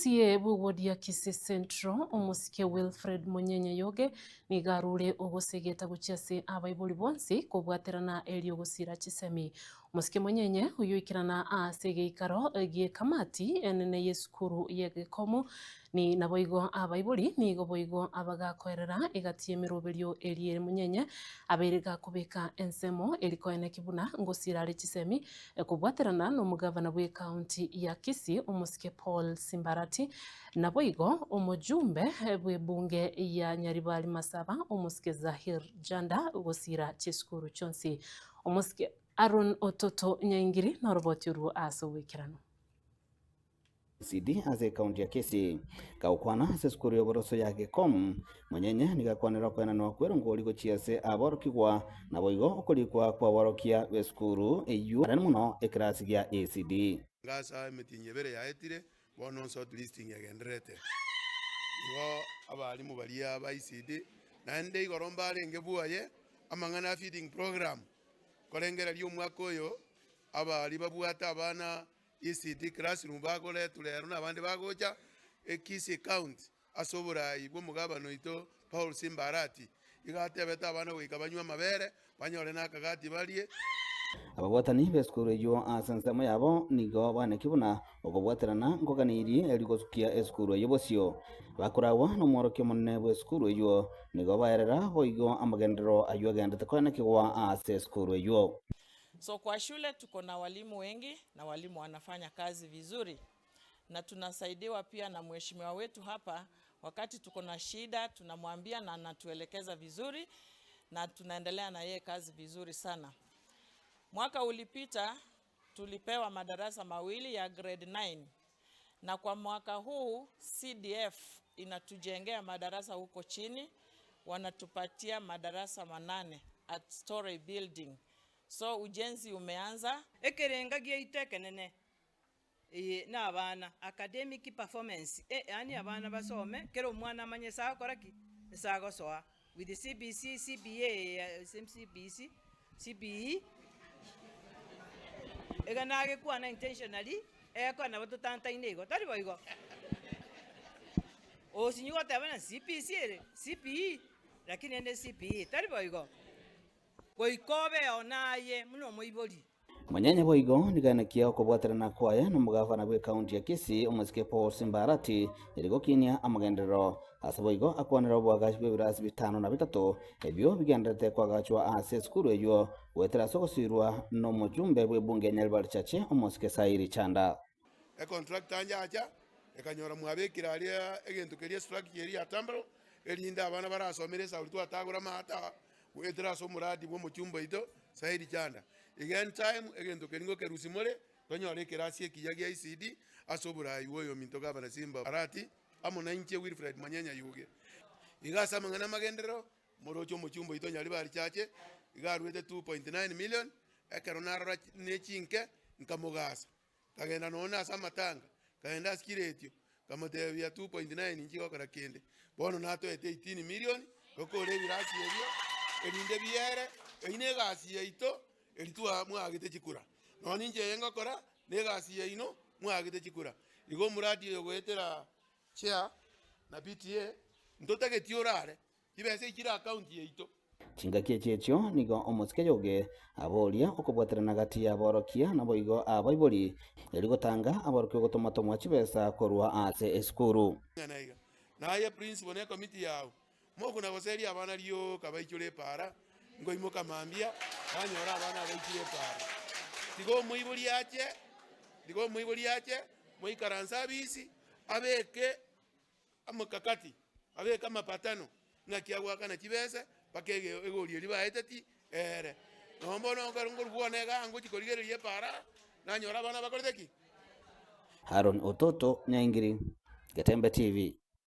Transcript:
MCA bw'ewodi ya Kisii Central, omosike Wilfred Monyenye Yoge nigo arure ogosegeta gochia ase abaibori bonsi kobwaterana erio gosira chisemi. Omosike Monyenye oyio oikerana ase egeikaro gi'ekamati enene y'esukuru y'egekomu ni naboigo abaibori nigo boigo abagakoerera egati y'emeroberio eria ere Monyenye abeire gakobeka ensemo eri koeneki buna ngosira are chisemi Kobwaterana nomogavana bw'ecounty ya Kisii omosike Paul Simbarati, naboigo omojumbe bw'ebunge ya Nyaribari Masaba omosike Zahir Janda gosira chisukuru chionsi. Omosike Aaron Ototo Nyaingiri noroboti orwo ase oboikeranu. ECD ase ekaunti ya Kisii. Gagokwana ase esukuru y'oboroso ya Gekom, Monyenye nigo akwanera okoenanwa kw'erongori gochia ase aborokigwa, naboigo okorikwa kw'aborokia b'esukuru eyio anene mono ekerasi gia ECD. Ngasa emetienyi ebere yaetire, bono shortlisting egendererete. Igo abalimu baria ba ECD naende igoro mbarenge bwoye amang'ana a feeding program, korengereria omwaka oyo abaria babwate abana ECD classroom bagoretwa rero na abande bagocha Kisii County ase oborai bw'omogabana oito Paul Simba Arati iga atebete abana goika banywe amabere banyore na akagati barie. Ababwatani b'esukuru eyio ase ensemo yabo nigo banekie buna okobwaterana nkoganeirie erio gosukia esukuru eyio bosio. Bakoragwa nomworokia omonene bw'esukuru eyio nigo baerera boigo amagenderero ayio agendete koenekigwa ase esukuru eyio. So kwa shule tuko na walimu wengi na walimu wanafanya kazi vizuri na tunasaidiwa pia na mheshimiwa wetu hapa. Wakati tuko na shida tunamwambia na anatuelekeza vizuri na tunaendelea na yeye kazi vizuri sana. Mwaka ulipita tulipewa madarasa mawili ya grade 9 na kwa mwaka huu CDF inatujengea madarasa huko chini, wanatupatia madarasa manane at story building. So ujenzi umeanza. Ekerenga giaito ekenene eye nabana, academic performance, yaani abana basome, kera omwana amanye ase agokora ki? Ase agosoa with CBC, CBA, same CBC, CBE, iga nagekwana intentionally, egekora nabo totantaine igo, tari boigo? Osinyi goteba ng'a CBC ere, CBE, lakini ende CBE, tari boigo? Goika obeo naye buna omoibori. Monyene boigo niganekia okobwaterana kwaye nomogavana bw'ecounty ya Kisii omosike Paul Simba Arati eri gokinia amagenderero. Ase boigo akwanera oboagachi bw'ebirasi bitano na bitato ebio bigendererete koagachwa ase esukuru eyio goetera ase ogosirwa nomochumbe bw'ebunge ya Nyaribari Chache omosike Sairi Chanda. Econtractor nyacha ekanyora mwabekire aria egento keria estructure eria ya tambaru erinde abana barasomere esauri twatagora amaata Goetera ase omoradi bw'omochumba oito Saidi Chanda, iga entime egento keria ngokerusia more, tonyore ekerasi ekiya gia ECD ase oborai bw'oyominto Gavana Simba Arati amo nainche Wilfred Manyenya Yuge. Iga ase amang'ana amagenderero, moroche omochumba oito Nyaribari Chache iga aruete 2.9 million, ekero narora ne chinke nkamogasa. Nkagenda nonya nase amatanga, nkagenda ase chiretio, nkamotebia 2.9 inche gokora kende. Bono natoete 18 million, tokore ebirasi ebio, erinde biere, eyio na egasi yaito, eri twa mwaagete chikura. Nonya ninche eye ngokora, na egasi yaino, mwaagete chikura. Igo omoradi oyo goetera chair na PTA, ntotageti orare, Chibesa echi chire akaunti yaito. Chingaki echi echio nigo omosike Yoge aboria okobwaterana gati y'aborokia naboigo abaibori, erio gotanga aborokigwa gotoma-tomwa chibesa korwa ase esukuru. Ing'ana iga, Naye principal ne ekomiti yao, mokona goseria abana rioka baichore epaara, nkoimoka mambia, banyora abana abaichire epaara. Tiga omoibori ache, tiga omoibori ache, moikaranse abisi, abeke Amokakati, abeke amapatano, ng'aki agoakana chibesa mpaka egori eria baeteti eere. Nonya bono ekero nkorwa bwane igaa ngochia korigereria epaara, nanyora abana bakorete ki? Haron Ototo, Nyaingiri, Getembe TV.